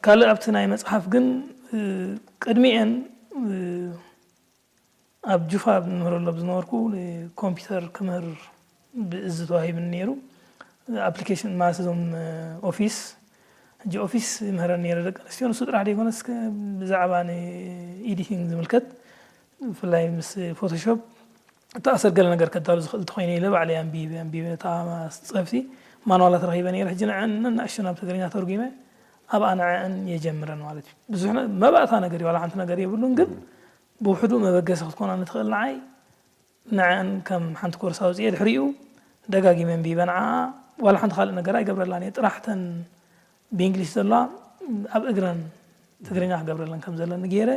ካልእ ኣብቲ ናይ መጽሓፍ ግን ቅድሚኤን ኣብ ጁፋ ብምህረሉ ኣብ ዝነበርኩ ኮምፒውተር ክምህር ብእዝ ተዋሂብኒ ነይሩ። ኣፕሊኬሽን ማለት እዞም ኦፊስ ሕጂ ኦፊስ ይምህረን ነይረ ደቂ ኣንስትዮ። ንሱ ጥራሕ ዘይኮነስ ብዛዕባ ንኤዲቲንግ ዝምልከት ብፍላይ ምስ ፎቶሾፕ እተኣሰር ገለ ነገር ከዳሉ ዝኽእል እንተኾይነ ኢለ ባዕለይ ኣንቢበ ኣንቢበ እታ ፀብቲ ማንዋላት ረኺበ ነይረ። ሕጂ ንዐን ንኣሽቱ ናብ ትግርኛ ተርጉመ ኣብኣ ንዐን የጀምረን ማለት እዩ። ብዙሕ መባእታ ነገር እዩ፣ ዋላ ሓንቲ ነገር የብሉን፣ ግን ብውሕዱ መበገሲ ክትኮና ንትኽእል ንዓይ ንዐን ከም ሓንቲ ኮርስ ኣውፅኤ ድሕሪኡ ደጋጊመ ኣንቢበ ንዓኣ ዋላ ሓንቲ ካልእ ነገር ኣይገብረላን እየ። ጥራሕ ተን ብእንግሊሽ ዘለዋ ኣብ እግረን ትግርኛ ክገብረለን ከም ዘለኒ ገይረ።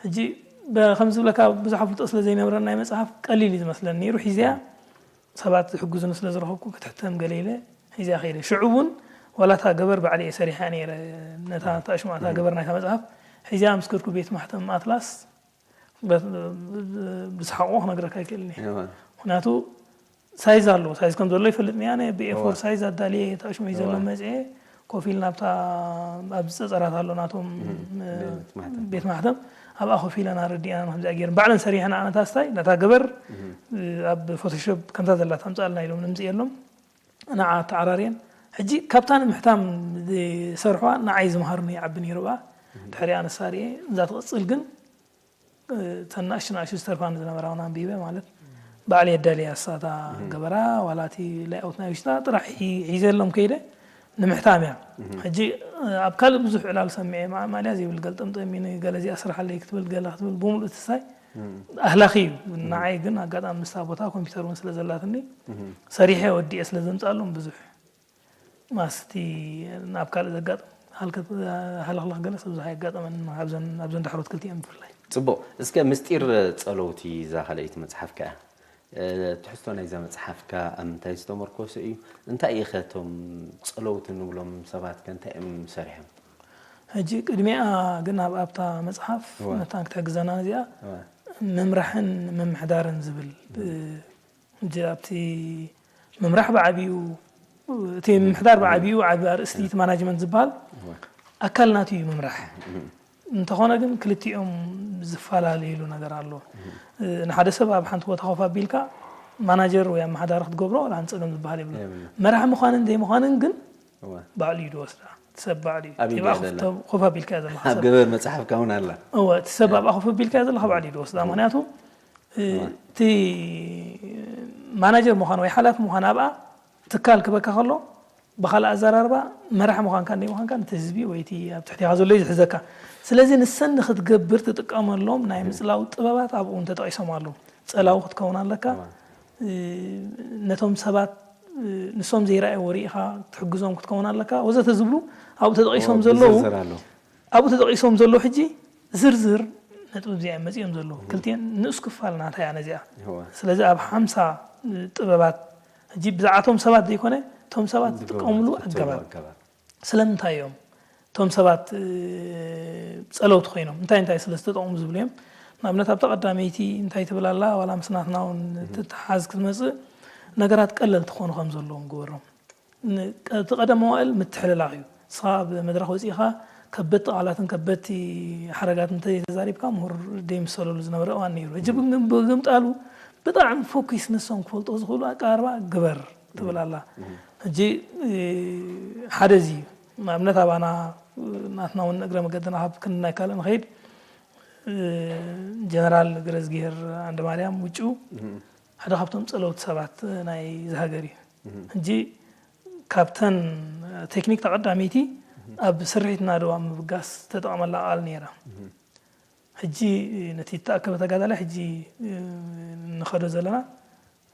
ሕጂ ከምዚ ዝብለካ ብዙሕ ኣፍልጦ ስለ ዘይነበረን ናይ መፅሓፍ ቀሊል እዩ ዝመስለኒ ነይሩ። ሒዘያ ሰባት ዝሕግዙኒ ስለ ዝረኸብኩ ክትሕተም ገለ ኢለ ሒዘያ ከይደ። ሽዑ እውን ዋላ እታ ገበር ባዕለ እየ ሰሪሐያ ነይረ። ነታ ተኣሽማታ ገበር ናይታ መፅሓፍ ሒዘያ ምስ ከድኩ ቤት ማሕተም ኣትላስ ብስሓቑ ክነግረካ ኣይክእልን እየ። ምክንያቱ ሳይዝ ኣለዎ። ሳይዝ ከም ዘሎ ይፈልጥ እያ። ብኤፎር ሳይዝ ኣዳልየ ተኣሽሙ እዩ ዘሎ መፅኤ ኮፍ ኢልና ኣብታ ኣብዚ ፀፀራት ኣሎ ናቶም ቤት ማሕተም ኣብኣ ኮፍ ኢለን ኣረዲኣና ከምዚኣ ገይረን ባዕለን ሰሪሐን ኣነታ ስታይ ነታ ገበር ኣብ ፎቶሾፕ ከምታ ዘላ ተምፅኣልና ኢሎም ንምፅእ የሎም ንዓ ተዓራርየን ሕጂ ካብታ ንምሕታም ዝሰርሕዋ ንዓይ ዝምሃሩኒ ይዓቢ ነይሩ ብኣ ድሕሪኣ ንሳ ርኤ እዛ ትቕፅል ግን እተን ንኣሽቱ ንኣሽቱ ዝተርፋኒ ዝነበራ እውን ኣንቢበ ማለት ባዕለይ ኣዳልየ ኣሳታ ገበራ ዋላ እቲ ላይኣውት ናይ ውሽጣ ጥራሕ ሒዘሎም ከይደ ንምሕታም እያ። ሕጂ ኣብ ካልእ ብዙሕ ዕላል ሰሚዐ ማእማልያ ዘይብል ገልጠምጠም እዩ ገለ እዚኣ ስራሓለይ ክትብል ገለ ክትብል ብምሉእ ትሳይ ኣህላኺ እዩ። ንዓይ ግን ኣጋጣሚ ምስታ ቦታ ኮምፒውተር እውን ስለ ዘላትኒ ሰሪሐ ወዲኤ ስለ ዘምፃሎም ብዙሕ ማስቲ ናብ ካልእ ዘጋጥም ሃልከት ሃለኽለኽ ገለ ሰብ ዝሃ የጋጠመን ኣብዘን ኣብዘን ዳሕሮት ክልቲኤን ብፍላይ። ጽቡቕ። እስከ ምስጢር ጸሎውቲ እዛ ካልኣይቲ መጽሓፍካ እያ። ትሕዝቶ ናይዛ መጽሓፍካ ኣብ ምንታይ ዝተመርኮሰ እዩ? እንታይ ኢኸ እቶም ጸለውቲ ንብሎም ሰባት ከ እንታይ እዮም ሰሪሖም? ሕጂ ቅድሚኣ ግን ኣብ ኣብታ መጽሓፍ እወ። መታን ክትሕግዘና እዚኣ እወ። ምምራሕን ምምሕዳርን ዝብል ሕጂ ኣብቲ ምምራሕ ብዓቢኡ እቲ ምምሕዳር ብዓቢኡ ዓቢ ኣርእስቲ እቲ ማናጅመንት ዝበሃል ኣካል ናቱ እዩ ምምራሕ። እንተኾነ ግን ክልቲኦም ዝፈላለዩሉ ነገር ኣሎ። ንሓደ ሰብ ኣብ ሓንቲ ቦታ ኮፍ ኣቢልካ ማናጀር ወይ ኣመሓዳሪ ክትገብሮ ዋላ ሓንቲ ጸገም ዝበሃል የብሉ። መራሒ ምዃንን ዘይምዃንን ግን ባዕሉ እዩ ዝወስዳ። እቲ ሰብ ባዕሉ እዩ። እቲ ብኣ ኮፍ ኣቢልካ ዘለኻ ሰብ። ገበር መጽሓፍካ እውን ኣላ። እወ እቲ ሰብ ኣብኣ ኮፍ ኣቢልካ ዘለኻ ባዕሉ እዩ ዝወስዳ። ምክንያቱ እቲ ማናጀር ምዃን ወይ ሓላፊ ምዃን ኣብኣ ትካል ክበካ ከሎ ብኻልእ ኣዘራርባ መራሕ ምዃንካ እንደ ምዃንካ ነቲ ህዝቢ ወይ እቲ ኣብ ትሕቲኻ ዘሎ እዩ ዝሕዘካ። ስለዚ ንሰን ንክትገብር ትጥቀመሎም ናይ ምፅላው ጥበባት ኣብኡ እውን ተጠቂሶም ኣለዉ። ፀላዊ ክትከውን ኣለካ። ነቶም ሰባት ንሶም ዘይረኣይዎ ርኢኻ ትሕግዞም ክትከውን ኣለካ ወዘተ ዝብሉ ኣብኡ ተጠቂሶም ዘለዉ ኣብኡ ተጠቂሶም ዘለዉ ሕጂ ዝርዝር ነጥቢ እዚኣ እዮም መፂኦም ዘለዉ። ክልቲኤን ንኡስ ክፋል ናታ እያ ነዚኣ። ስለዚ ኣብ ሓምሳ ጥበባት ሕጂ ብዛዕባቶም ሰባት ዘይኮነ እቶም ሰባት ዝጥቀምሉ ኣገባብ ስለምንታይ እዮም እቶም ሰባት ጸለውቲ ኮይኖም እንታይ እንታይ ስለ ዝተጠቕሙ ዝብሉ እዮም። ንኣብነት ኣብታ ቀዳመይቲ እንታይ ትብል ኣላ ዋላ ምስ ናትና እውን ትተሓዝ ክትመጽእ ነገራት ቀለልቲ ክኾኑ ከም ዘለዎም ግበሮም። እቲ ቀደም መዋእል ምትሕልላኽ እዩ። ንስኻ ኣብ መድረኽ ወፂእኻ ከበድቲ ቃላትን ከበድቲ ሓረጋትን እንተዘይተዛሪብካ ምሁር ደይምሰለሉ ዝነበረ እዋን ነይሩ። ሕጂ ብግምጣሉ ብጣዕሚ ፎኪስ ንሶም ክፈልጦ ዝኽእሉ ኣቀራርባ ግበር ትብል ኣላ። ሕጂ ሓደ እዚ እዩ። ንኣብነት ኣባና ናትና እውን እግረ መገድና ካብ ክንዲ ናይ ካልእ ንኸይድ ጀነራል ገረዝግሄር ዓንደማርያም ውጩ ሓደ ካብቶም ጸለውቲ ሰባት ናይ ዝሃገር እዩ። ሕጂ ካብተን ቴክኒክ ተቐዳመይቲ ኣብ ስርሒት ናደው ኣብ ምብጋስ ተጠቐመላ ቃል ነይራ። ሕጂ ነቲ እተኣከበ ተጋዳላይ ሕጂ ንኸዶ ዘለና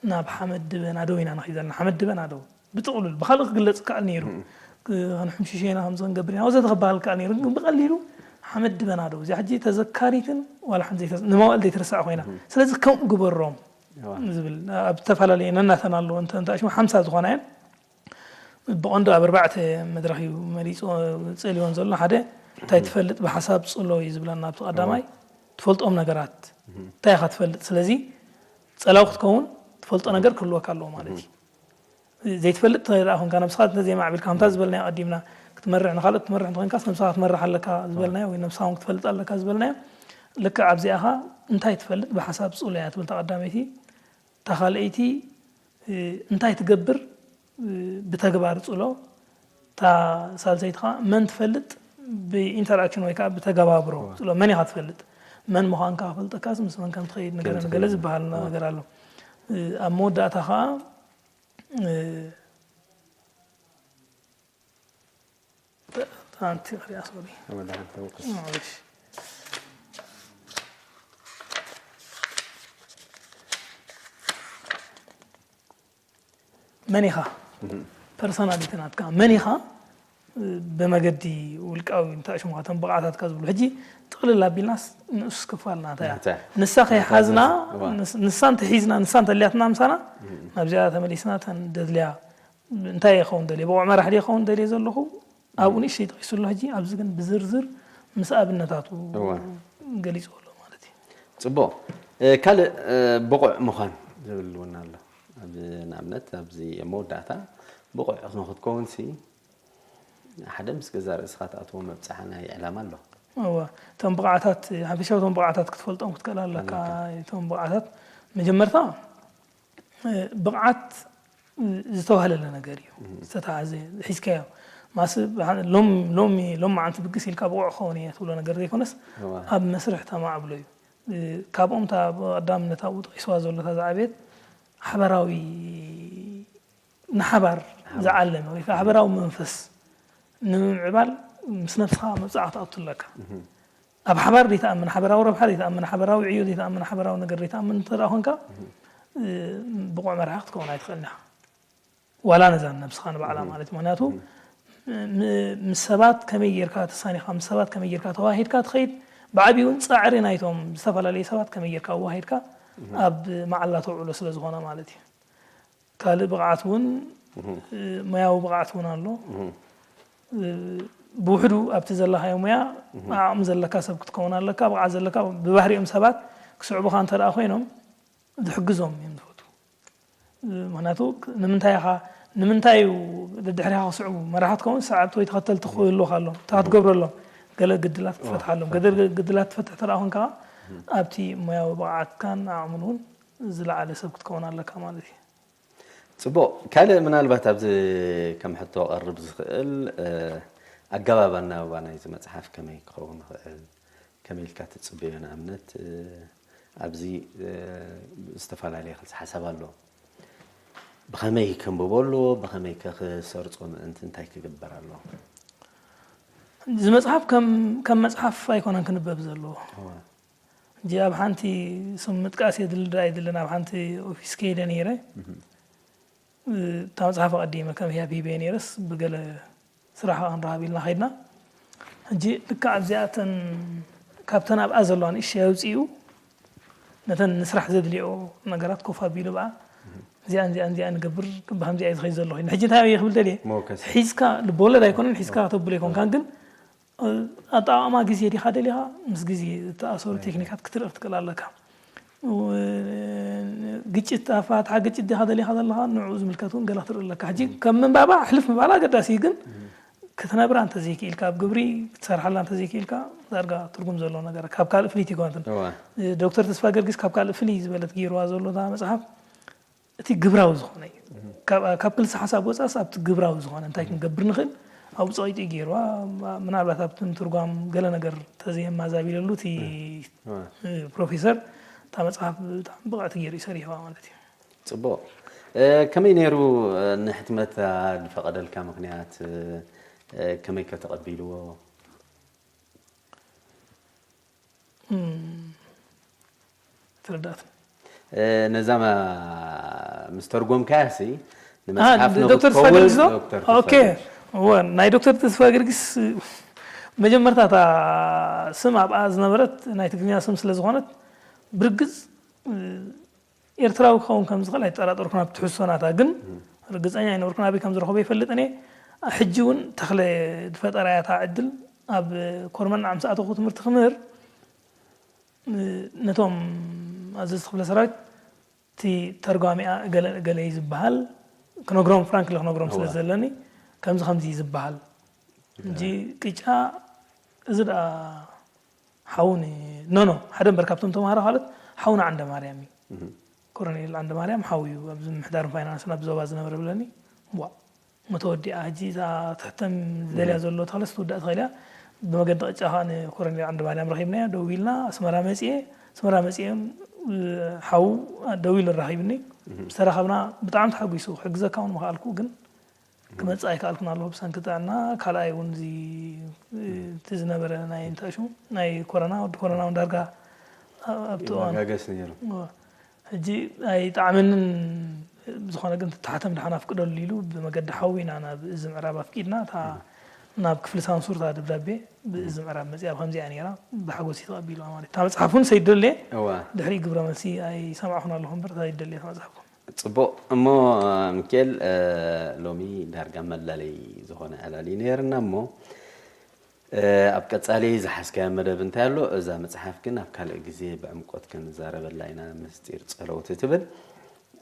ናብ ሓመድ ድበ ናደው ኢና ንኸይድ ዘለና። ሓመድ ድበ ናደው ብጥቕሉል ብኻልእ ክግለጽ ይከኣል ነይሩ። ክንሕምሽሽ ኢና ከምዚ ክንገብር ኢና ወዘተ ክበሃል ይከኣል ነይሩ። ግን ብቐሊሉ ሓመድ ድበ ናደው እዚኣ ሕጂ ተዘካሪትን ዋላ ሓንቲ ዘይተስ- ንመዋእል ዘይትርሳዕ ኮይና። ስለዚ ከምኡ ግበሮም ዝብል ኣብ ዝተፈላለየ ነናተን ኣለዎ እንተ እንተ ኣሽሙ ሓምሳ ዝኾና እየን ብቐንዱ ኣብ ኣርባዕተ መድረኽ እዩ መሪፁ ፀልዮን ዘሎ ሓደ እንታይ ትፈልጥ ብሓሳብ ፅሎ እዩ ዝብለና ኣብቲ ቀዳማይ ትፈልጦም ነገራት እንታይ ኢኻ ትፈልጥ? ስለዚ ጸላው ክትከውን ትፈልጦ ነገር ክህልወካ ኣለዎ ማለት እዩ። ዘይትፈልጥ እንተ ደኣ ኾንካ፣ ነብስኻ እንተ ዘይማዕቢልካ፣ ከምታ ዝበልናዮ ቀዲምና፣ ክትመርሕ፣ ንኻልኦት ትመርሕ እንተኾንካስ፣ ነብስኻ ክትመርሕ ኣለካ ዝበልናዮ፣ ወይ ነብስኻ እውን ክትፈልጥ ኣለካ ዝበልናዮ፣ ልክዕ ኣብዚኣ ኸኣ እንታይ ትፈልጥ ብሓሳብ ጽሎ እያ ትብል እታ ቀዳመይቲ። እታ ካልኣይቲ፣ እ፣ እንታይ ትገብር፣ እ፣ ብተግባር ጽሎ። እታ ሳልሰይቲ ኸኣ መን ትፈልጥ ብኢንተርኣክሽን ወይ ከኣ ብተገባብሮ ጽሎ። መን ኢኻ ትፈልጥ? መን ምዃንካ ክፈልጠካስ ምስ መን ከም ትኸይድ ንገረኒ፣ ገለ ዝበሃል ነገር ኣሎ። እ፣ ኣብ መወዳእታ ኸኣ፣ እ፣ ሓንቲ ክሪኣ፣ ሶሪ። ኣብ መድሓን ተወቅስ። ማዕለሽ። መን ኢኻ? ፐርሶናሊቲ ናትካ መን ኢኻ? ብመገዲ ውልቃዊ እንታይ ሽሙ፣ እቶም ብቕዓታትካ ዝብሉ። ሕጂ ጥቕልል ኣቢልናስ ንኡስ ክፋል ናታ እያ። ናታ። ንሳ ከይሓዝና፣ እዋ። ንስ-፣ ንሳ እንተሒዝና፣ ንሳ እንተልያትና ምሳና፣ ናብዚኣ ተመሊስና እተን ደድልያ፣ እንታይ ይኸውን ደልየ? ብቑዕ መራሕ ድየ ይኸውን ደልየ ዘለኹ? ኣብኡ ንእሽተይ ጠቒሱ ኣሎ። ሕጂ ኣብዚ ግን ብዝርዝር ምስ ኣብነታቱ እዋ። ገሊጹ ኣሎ ማለት እዩ። ጽቡቕ። እ፣ ካልእ፣ እ፣ ብቑዕ ምዃን ዝብል እውን ኣሎ። ኣብ፣ ንኣብነት ኣብዚ መወዳእታ ብቑዕ ንኽትከውንሲ ሓደ ምስ ገዛ ርእስኻ ትኣትዎ መብጽዓ ናይ ዕላማ ኣሎ። እወ፣ እቶም ብቕዓታት፣ ሓፈሻዊ እቶም ብቕዓታት ክትፈልጦም ክትክእል ኣለካ። ኣለካ። እቶም ብቕዓታት መጀመርታ፣ እ፣ ብቕዓት ዝተዋህለለ ነገር እዩ። ዝተተሓዘ ሒዝካዮ። ማስ-፣ ብሓ-፣ ሎም-፣ ሎሚ፣ ሎም መዓልቲ ብግስ ኢልካ ብቑዕ ክኸውን እየ ትብሎ ነገር ዘይኮነስ፣ እዋ። ኣብ መስርሕ ተማዕብሎ እዩ። እ፣ ካብኦም እታ ብቐዳምነት ኣብኡ ጠቒስዋ ዘሎ እታ ዝዓበየት ሓበራዊ፣ ንሓባር ሓባር። ዝዓለመ ወይ ከዓ ሓበራዊ መንፈስ ንምምዕባል ምስ ነብስኻ መብጽዓ ክትኣቱ ኣለካ። ኣብ ሓባር ዘይትኣምን፣ ሓበራዊ ረብሓ ዘይትኣምን፣ ሓበራዊ ዕዮ ዘይትኣምን፣ ሓበራዊ ነገር ዘይትኣምን እንተ ደኣ ኾንካ፣ እ፣ ብቑዕ መራሒ ክትከውን ኣይትኽእልን ኢኻ። ዋላ ነዛ ነብስኻ ንባዕላ ማለት እዩ። ምኽንያቱ፣ ም-፣ ምስ ሰባት ከመይ ጌርካ ተሳኒኻ፣ ምስ ሰባት ከመይ ጌርካ ተዋሂድካ ትኸይድ፣ ብዓቢኡ እውን ጻዕሪ ናይቶም ዝተፈላለዩ ሰባት ከመይ ጌርካ ኣዋሂድካ ኣብ መዓላ ተውዕሎ ስለ ዝኾነ ማለት እዩ። ካልእ ብቕዓት እውን፣ እ፣ ሞያዊ ብቕዓት እውን ኣሎ። እ፣ ብውሕዱ ኣብቲ ዘለኻዮ ሞያ ዓቕሚ ዘለካ ሰብ ክትከውን ኣለካ። ብቕዓት ዘለካ፣ ብባህሪኦም ሰባት ክስዕቡኻ እንተ ደኣ ኮይኖም ዝሕግዞም እዮም ዝፈትዉ። እ፣ ምኽንያቱ ንምንታይ ኢኻ፣ ንምንታይ እዩ ደድሕሪኻ ክስዕቡ? መራሒ ትከውን ሰዓብቲ ወይ ተኸተልቲ ክህልዉኻ ኣለዎም። እንታይ ክትገብረሎም? ገለ ግድላት ክትፈትሓሎም። ገለ ግድላት ትፈትሕ እንተ ደኣ ኮንካ፣ ኣብቲ ሞያዊ ብቕዓትካን ዓቕምን እውን ዝለዓለ ሰብ ክትከውን ኣለካ ማለት እዩ። ጽቡቕ። ካልእ ምናልባት ኣብዚ ከም ሕቶ ክቐርብ ዝኽእል፣ እ፣ ኣገባብ ኣናባባ ናይዚ መጽሓፍ ከመይ ክኸውን ይኽእል? ከመይ ኢልካ ትጽበዮ? ንኣብነት፣ እ፣ ኣብዚ፣ እ፣ ዝተፈላለየ ክልተ ሓሳብ ኣሎ። ብኸመይ ከንብቦ ኣለዎ? ብኸመይ ከ ክሰርጾ ምእንቲ እንታይ ክግበር ኣለዎ? እዚ መጽሓፍ ከም፣ ከም መጽሓፍ ኣይኮነን ክንበብ ዘለዎ። እዋ። ሕጂ ኣብ ሓንቲ ስም ምጥቃስ የድሊ ዶ ኣይድልን፣ ኣብ ሓንቲ ኦፊስ ከይደ ነይረ። እህ። እ፣ እታ መጽሓፍ ኣቐዲመ ከም ህያብ ሂበ ነይረስ፣ ብገለ ስራሕ ከኣ ክንረኻብ ኢልና ከይድና። ሕጂ ልክዕ ኣብዚኣተን፣ ካብተን ኣብኣ ዘለዋ ንእሽተይ ኣውጺኡ፣ ነተን ንስራሕ ዘድልዮ ነገራት ኮፍ ኣቢሉ ብኣ፣ እዚኣን፣ እዚኣን፣ እዚኣን ንገብር፣ ብኸምዚ እየ ዝኸይድ ዘለኹ። ሕጂ እንታይ እየ ክብል ደልየ? መወከሲ። ሒዝካ፣ ልበወለድ ኣይኮነን፣ ሒዝካ ከተብሎ ኣይኮንካን፣ ግን ኣጠቓቕማ ግዜ ዲኻ ደሊኻ፣ ምስ ግዜ ዝተኣሰሩ ቴክኒካት ክትርኢ ክትክእል ኣለካ። ው-፣ ግጭት፣ ኣፈታትሓ ግጭት ዲኻ ደሊኻ ዘለኻ፣ ንዕኡ ዝምልከት እውን ገለ ክትርኢ ኣለካ። ሕጂ ከም ምንባባ፣ ሕልፍ ምባል ኣገዳሲ እዩ፣ ግን ክትነብራ እንተዘይክኢልካ፣ ኣብ ግብሪ ክትሰርሓላ እንተዘይክኢልካ፣ ዳርጋ ትርጉም ዘለዎ ነገር፣ ካብ ካልእ ፍልይቲ ኣይኮነትን። እዋ። ዶክተር ተስፋ ገርጊስ ካብ ካልእ ፍልይ ዝበለት ገይርዋ ዘሎ እታ መጽሓፍ፣ እቲ ግብራዊ ዝኾነ እዩ። ካብ፣ ካብ ክልሰ ሓሳብ ወጻእስ ኣብቲ ግብራዊ ዝኾነ እንታይ ክንገብር ንኽእል? ኣብኡ ጸቒጡ እዩ ገይርዋ። ምናልባት ኣብቲ ምትርጓም ገለ ነገር ተዘየማዛቢለሉ እቲ፣ እዋ። እ፣ ፕሮፌሰር እታ መጽሓፍ ብጣዕሚ ብቕዕቲ ገይሩ እዩ ሰሪሕዋ ማለት እዩ። ጽቡቕ። እ፣ ከመይ ነይሩ፣ እ፣ ንሕትመት ዝፈቐደልካ ምኽንያት፣ እ፣ እ፣ ከመይ ከ ተቐቢልዎ? እም፣ ተረዳእትኒ። እ፣ ነዛ ማ-፣ ምስ ተርጎምካያሲ፣ አ፣ ንመጽሓፍ ዶክተር ንኽትከውን ተስፋ ገርጊስ ዶ? ዶክተር ተስፋ ኦኬ። ገርጊስ። እወ፣ ናይ ዶክተር ተስፋ ገርጊስ መጀመርታ እታ ስም ኣብኣ ዝነበረት ናይ ትግርኛ ስም ስለ ዝኾነት፣ ብርግጽ፣ እ፣ ኤርትራዊ ክኸውን ከም ዝኽእል ኣይጠራጠርኩን፣ ኣብቲ ትሕዝቶ ናታ ግን ርግጸኛ ኣይነበርኩን። ኣበይ ከም ዝረኸቦ ይፈልጥን እየ። ሕጂ እውን ተኽለ ዝፈጠራያ እታ ዕድል፣ ኣብ ኮርመን ዓምስ ኣተኹ ትምህርቲ ክምህር፣ ነቶም ኣዘዝቲ ክፍለ ሰራዊት እቲ ተርጓሚኣ ገለ ገለ እዩ ዝበሃል። ክነግሮም፣ ፍራንክሊ ክነግሮም ስለ ዘለኒ ከምዚ ከምዚ እዩ ዝበሃል። እንጂ ቅጫ እዚ ደኣ ሓው ን-፣ ኖ፣ ኖ፣ ሓደ እምበር ካብቶም ተምሃሮ ካልኦት ሓውና ዓንደ ማርያም እዩ። ኮሎኔል ዓንደ ማርያም ሓው እዩ። ኣብዚ ምምሕዳርን ፋይናንስን ኣብዚ ዞባ ዝነበረ ብለኒ። ዋ፣ መተወዲኣ ሕጂ እዛ ትሕተም ዝደልያ ዘሎ ተኽለስ ትውዳእ ትኽእል እያ። ብመገዲ ቅጫ ከኣ ንኮሎኔል ዓንደ ማርያም ረኺብናዮ፣ ደዊልና፣ ኣስመራ መጺኤ፣ ኣስመራ መጺኤ፣ ሓው ደዊሉ ኣራኺብኒ። ዝተራኸብና ብጣዕሚ ተሓጒሱ፣ ክሕግዘካ እውን ምኽኣልኩ፣ ግን ክመጽእ ኣይከኣልኩን ኣለኹ ብሰንኪ ጥዕና። ካልኣይ እውን እዚ፣ እቲ ዝነበረ ናይ እንታይ ሽሙ ናይ ኮረና፣ ወዲ ኮረና እውን ዳርጋ ኣብቲ እዋን ይመጋገስ ነይሩ። እወ። ሕጂ ኣይጠዓመንን፣ ብዝኾነ ግን ትተሓተም ደሓን ኣፍቅደሉ ኢሉ ብመገዲ ሓው ኢና ናብ እዚ ምዕራብ ኣፍቂድና። እታ ናብ ክፍሊ ሳንሱር እታ ደብዳቤ ብእዚ ምዕራብ መጺኣ ብከምዚኣ ነይራ፣ ብሓጎስ እዩ ተቐቢልዋ ማለት። እታ መጽሓፍ እውን ሰይደልየ እዋ። ድሕሪ ግብረ መልሲ ኣይሰማዕኹን ኣለኹ እምበር፣ እታ ይደልየ እታ መጽሓፍ። ጽቡቕ። እሞ፣ ሚካኤል፣ ሎሚ ዳርጋ መላለይ ዝኾነ ዕላል እዩ ነይርና እሞ፣ ኣብ ቀጻሊ ዝሓዝካዮ መደብ እንታይ ኣሎ? እዛ መጽሓፍ ግን ኣብ ካልእ ግዜ ብዕምቆት ክንዛረበላ ኢና፣ ምስጢር ጸሎት ትብል።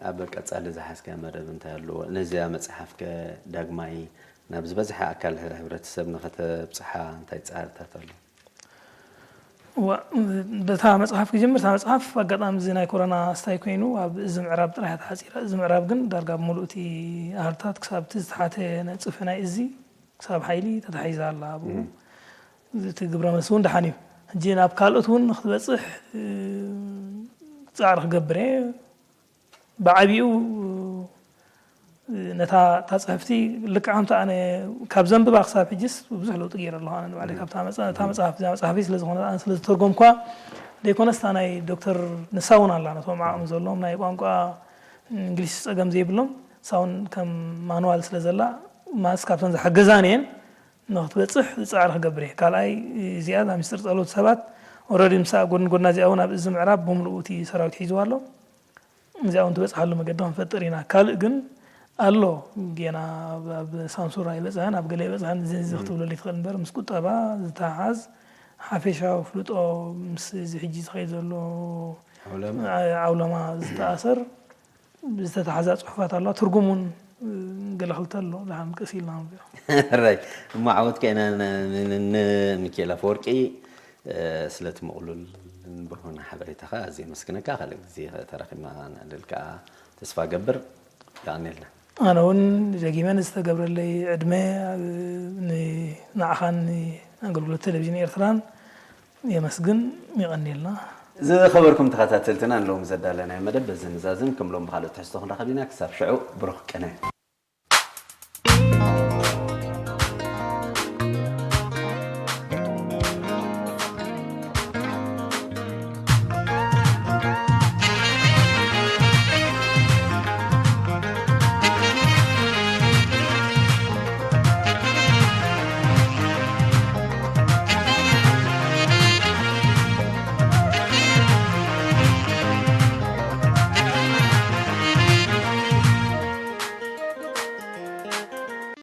ኣብ ቀጻሊ ዝሓዝካዮ መደብ እንታይ ኣሎ? ነዚኣ መጽሓፍ ከ ዳግማይ ናብ ዝበዝሐ ኣካል ሕብረተሰብ ንኸተብጽሓ እንታይ ጻዕርታት ኣሎ? እዋ፣ በታ መጽሓፍ ክጅምር፣ እታ መጽሓፍ ኣጋጣሚ እዚ ናይ ኮሮና ኣስታይ ኮይኑ ኣብ እዚ ምዕራብ ጥራይ እያ ተሓጺራ። እዚ ምዕራብ ግን ዳርጋ ብምሉእ እቲ ኣሃዱታት ክሳብ እቲ ዝተሓተ ናይ ጽፍሒ ናይ እዚ ክሳብ ሓይሊ ተታሒዛ ኣላ። ኣብኡ እቲ ግብረ መልሲ እውን ደሓን እዩ። ሕጂ ናብ ካልኦት እውን ንክትበጽሕ፣ እ፣ ጻዕሪ ክገብር እየ። ብዓቢኡ ነታ፣ እታ ጽሕፍቲ ልክዕ ከምቲ ኣነ ካብ ዘንብባ ክሳብ ሕጅስ ብዙሕ ለውጢ ገይረ ኣለኹ። ኣነ ንባዕለይ ካብታ መጽ-፣ እታ መጽሓፍ፣ እዛ መጽሓፈይ ስለ ዝኾነት፣ ኣነ ስለ ዝተርጎምኳ ዘይኮነስ፣ እታ ናይ ዶክተር ንሳ እውን ኣላ፣ ነቶም ዓቕሚ ዘለዎም ናይ ቋንቋ እንግሊሽ ጸገም ዘይብሎም፣ ንሳ እውን ከም ማንዋል ስለ ዘላ፣ ማስ ካብተን ዝሓገዛኒ እየን። ንኽትበጽሕ ጻዕሪ ክገብር እየ። ካልኣይ፣ እዚኣ እዛ ሚስጥር ጸሎት ሰባት ኦረዲ ምሳኣ ጎድን ጎድና፣ እዚኣ እውን ኣብ እዚ ምዕራብ ብምልኡ እቲ ሰራዊት ሒዝዋ ኣሎ። እዚኣ እውን ትበጽሓሉ መገዲ ክንፈጥር ኢና። ካልእ ግን ኣሎ፣ ጌና ኣብ፣ ኣብ ሳንሱር ኣይበጽሐን፣ ኣብ ገለ ኣይበጽሐን፣ እዚ፣ እዚ ክትብለሉ ትኽእል እምበር፣ ምስ ቁጠባ ዝተሓሓዝ ሓፈሻዊ ፍልጦ፣ ምስ እዚ ሕጂ ዝኸይድ ዘሎ ዓውለማ። ዓ-፣ ዓውለማ ዝተኣሰር ዝተታሕዛ ጽሑፋት ኣለዋ። ትርጉም እውን ገለ ክልተ ኣሎ። ደሓን ቀስ ኢልና ንሪኦ። ራይ፣ እሞ ዓወት ከ ኢና ን-፣ ን-፣ ን-፣ ንሚካኤል ኣፈወርቂ፣ እ፣ ስለቲ ምቕሉልን ብሩህን ሓበሬታኻ ኣዝየ የመስግነካ። ካልእ ግዜ ተራኺብና ነዕልል ከኣ ተስፋ እገብር። የቐንየልና። ኣነ እውን ደጊመ ንዝተገብረለይ ዕድመ፣ እ፣ ን-፣ ንዓኻን ንኣገልግሎት ቴሌቪዥን ኤርትራን የመስግን። የቐንየልና። ዝኸበርኩም ተኸታተልትና፣ ንሎሚ ዘዳለናዮ መደብ በዚ ንዛዝም። ከም ሎም ብኻልእ ትሕዝቶ ክንራኸብ ኢና። ክሳብ ሽዑ፣ ብሩኽ ቅነ።